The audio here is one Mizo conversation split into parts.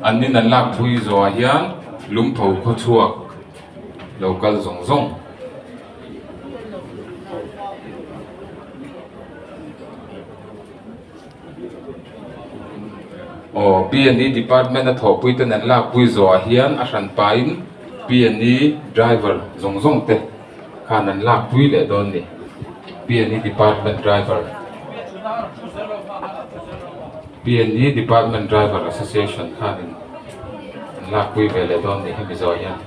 An nin an lak phui zawhah hian lungtho khaw chhuak lo kal zawng zawng. Aw P and E department a thawhpui ten an lakpui zawhah hian a hran pahin P and E driver zawng zawng te khan an lakpui leh dawn a ni P and E department driver P and E department driver association khanin an lakpui ve leh dawn a ni hemi zawhah hian.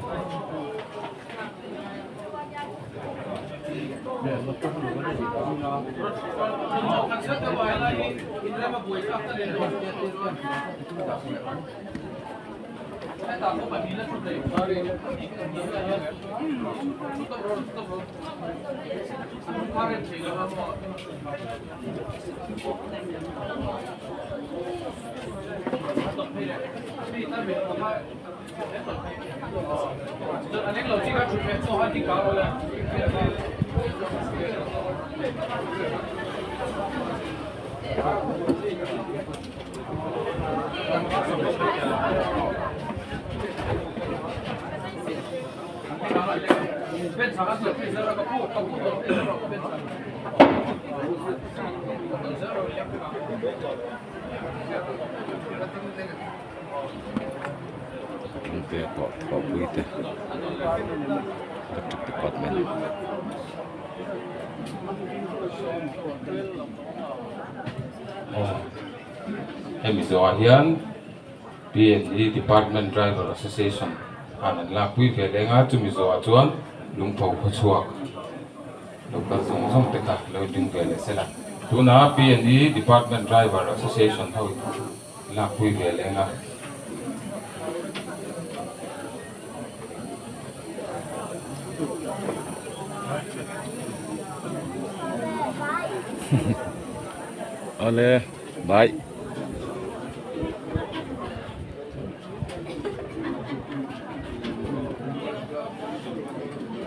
Thingte pawh thawhpui te electric department aw hemi zawhah hian P and E department driver association khan an lakpui ve leng a chumi zawhah chuan lungtho khaw chhuak lo kal zawng zawng te kha lo ding ve leh sela tunah P and E department driver association ho in. Lakpui ve leng a. Awle bye.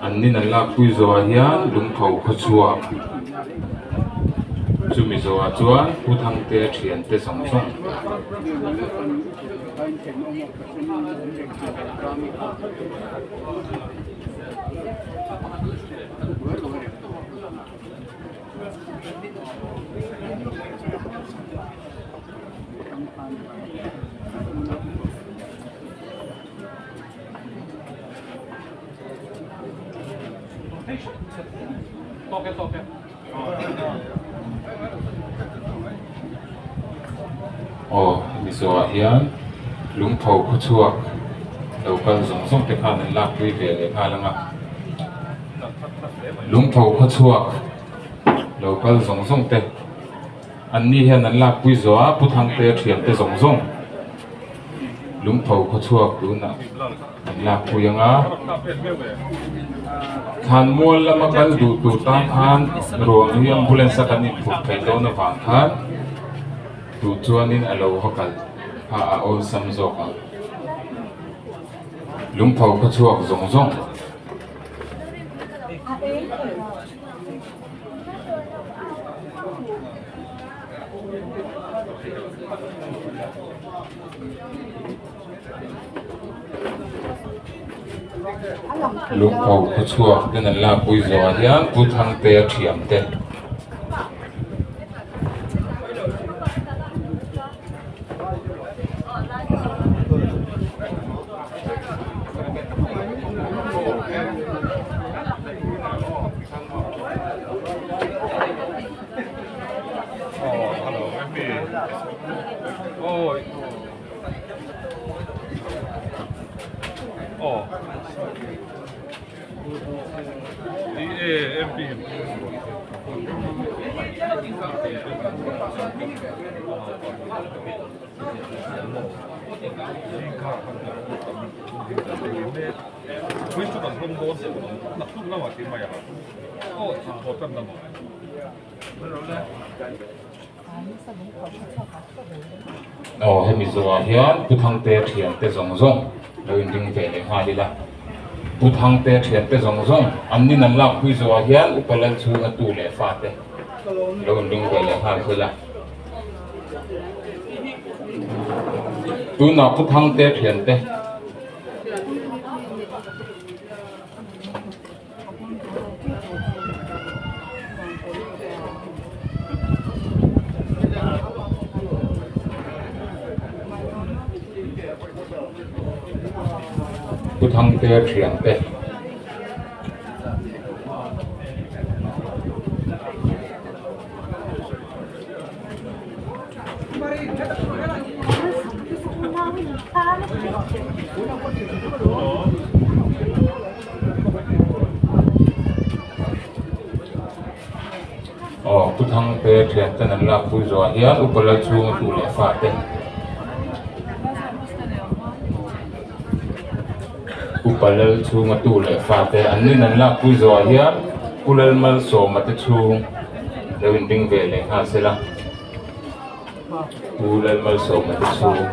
An nin an lakpui zawhah hian lungtho khaw chhuak chumi zawhah chuan Pu Thangte thiante zawng zawng. Aw hemi zawhah hian lungtho khaw chhuak lo kal zawng zawng te khan an lakpui ve leh nghal ang a lungtho khaw chhuak lo kal zawng zawng te an ni hian an lakpui zawh a Pu Thangtea thiante zawng zawng. Lungtho khaw chhuak tunah an lakpui ang a, thlanmual lama kal duh tur tan khan ruang hi ambulance a kan inphurh theih dawn avang khan duh chuanin a lo va kal kha a awlsam zawk ang. Lungtho khaw chhuak zawng zawng. Lungpho khaw chhuak ten an lakpui zawhah hian Pu Thangtea thiam te. Aw hemi zawhah hian Pu Thangtea thiante zawng zawng lo inring ve leh nghal ila Pu Thangtea thiante zawng zawng an nin an lakpui zawhah hian Upa Lalchhunga tu leh fate lo inring ve leh nghal ila. Tunah Pu Thangte thiante. Pu Thangtea thiante. Aw Pu Thangte thian ten an lak pui zawh ah hian upa lal chhunga tu leh fa te upa lal chhunga tu leh fa te an nin an lak pui zawh ah hian Pu Lalmalsawma te chhung lo inring ve leh nghal se la. Pu Lalmalsawma te chhung.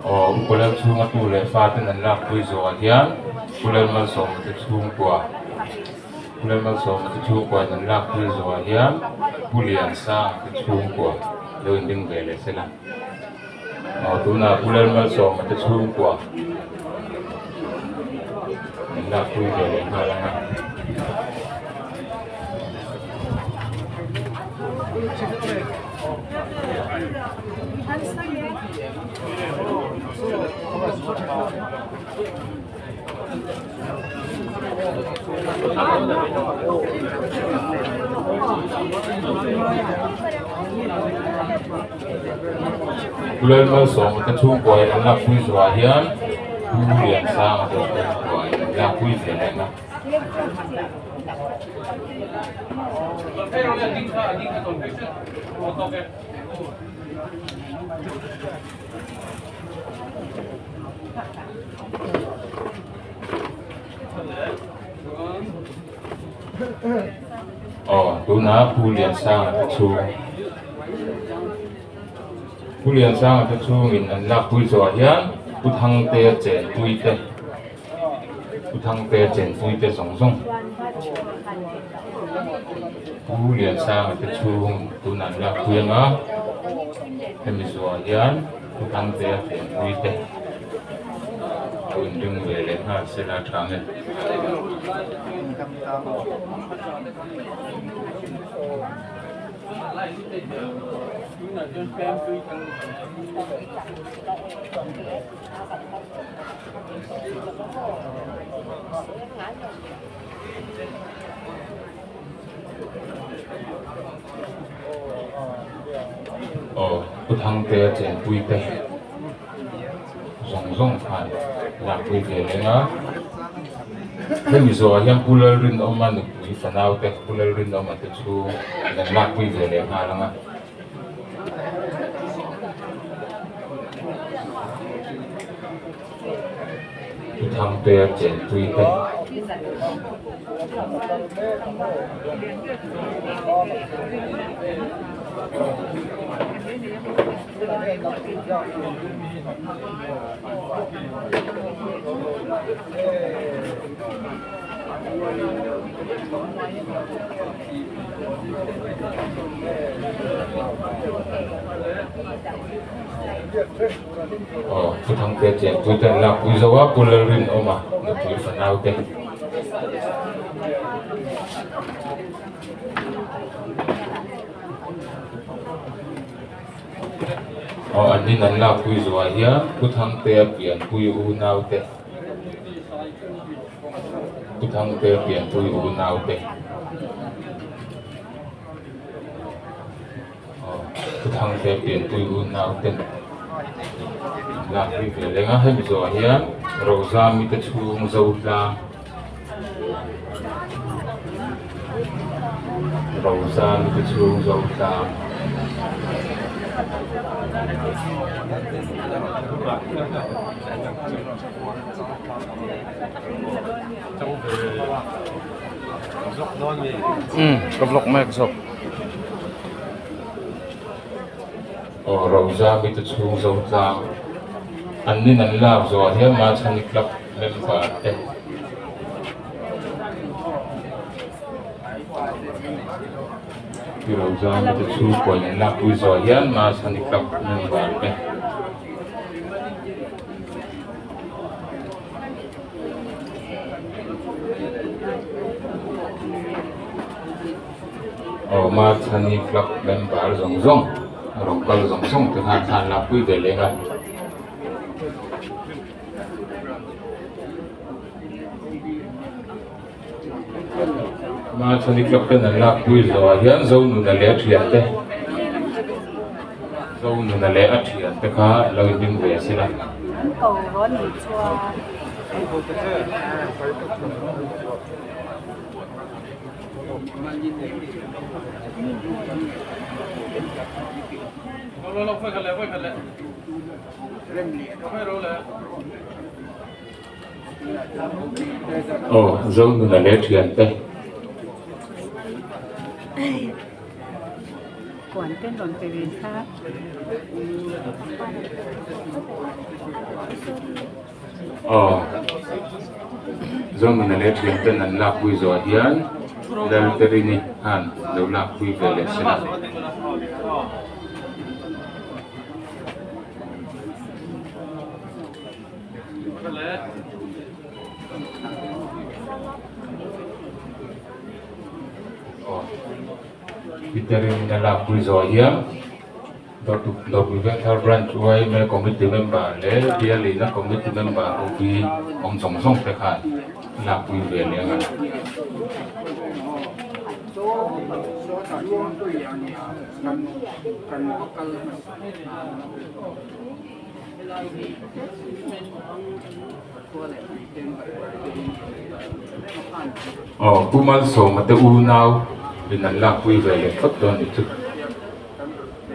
Aw Upa Lal chhunga tu leh fa ten an lak pui zawhah hian Pu Lalmalsawma te chhungkua Pu Lalmalsawma te chhungkua in an lak pui zawhah hian Pu Liansanga te chhungkua lo inding ve leh se la. Aw tunah Pu Lalmalsawma te chhungkua an lakpui ve leh nghal ang a. Lalmalsawma te chhungkua in an lakpui zuah hian Pu Liansanga te chhungkua in an lakpui ve reng a. Aw tunah Pu Liansanga te chhung Pu Liansanga te chhungin an lakpui zawhah hian Pu Thangtea chenpui te Pu Thangtea chenpui te zawng zawng Pu Liansanga te chhung tunah an lakpui anga hemi zawhah hian Pu Thangtea chenpui te lo inring ve leh nghal se la tha ang e. Aw Pu Thangtea chenpui te zawng zawng khan lakpui ve reng a hemi zawhah hian Pu Lalrinawma nupui fanau te Pu Lalrinawma te chu an lakpui ve leh nghal ang a. Pu Thangtea chenpui te. Aw Pu Thangtea chenpui te an lakpui zo a Pu Lalrinawma nupui fanau te. Aw an in an lakpui zuah hian Pu Thangtea pianpui unaute Pu Thangtea pianpui unaute aw Pu Thangtea pianpui unaute an lakpui ve leng a hemi zawhah hian Rozami te chhung Zotlang. Rozami te chhung zo tlang. Umm ka vlog mek zawk. Aw Rozami te chhung zo tlang. An nin an lak zawh ah hian Machhani club member te. Rozami te chhungkaw in an lakpui zawh hian Machhani club member te. Aw Machhani club member zawng zawng rawn kal zawng zawng te khan thla an lakpui ve leng a. Machhani club ten an lakpui zawhah hian Zonuna leh a thiante Zonuna leh a thiante kha lo inhlim ve a sin a. Aw Zonuna leh thiante. Aw Zonuna leh thianten an lakpui zawh hian Lalterini khan lo lakpui ve leh se la. Aw Peterin a lakpui zawh hian Dawrpui Vengthar Branch yma Committee member leh Bialina Committee member ho hi awm zawng zawng te khan lakpui ve leh ang a. Aw Pu Malsawma te unau in an lakpui ve leh phawt dawn a nih chu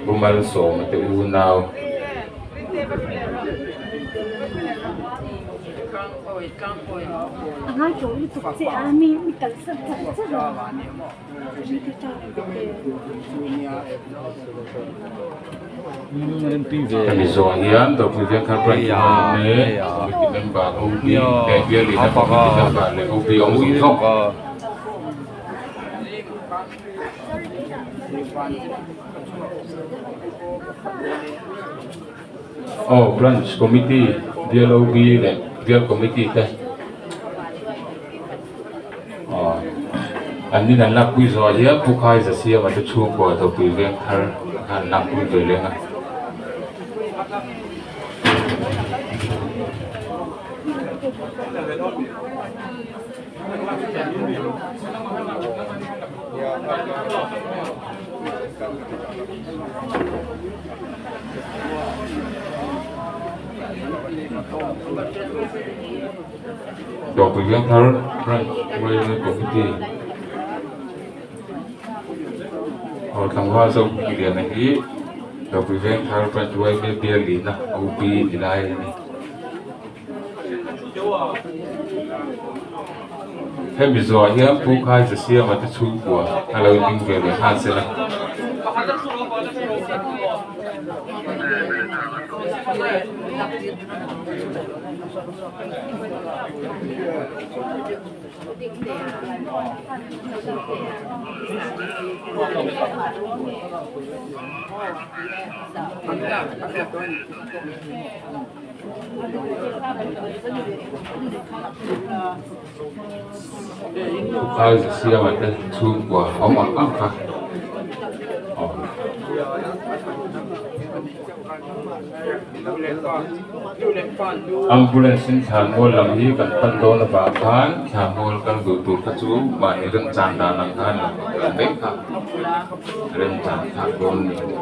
Pu Malsawma te unau. Hemi zawh hian Dawrpui Vengthar Branch yma Committee member OB leh Bialina Committee member leh OB awm zawng zawng. Aw Branch Committee Bial OB leh Bial Committee te. Aw an nin an lakpui zawh hian Pu Khaiza Siama te chhungkua Dawrpui veng thar kha an lakpui ve leng a. Dawrpui Vengthar Branch Railway Committee aw tlangval zawk liana hi Dawrpui Vengthar Branch Railway Bialina OB ti lai a ni. Hemi zawhah hian Pu Khaiza Siama te chhungkua a lo ding ve leh nghal sela. Khaiza Siama te chhungkua awm ang ang kha. Aw. Ambulance in thlanmual lam hi kan pan dawn avang khan thlanmual kal duh tur kha chu mahni remchan dan ang khan lo kal mai kha remchan thlak dawn a ni.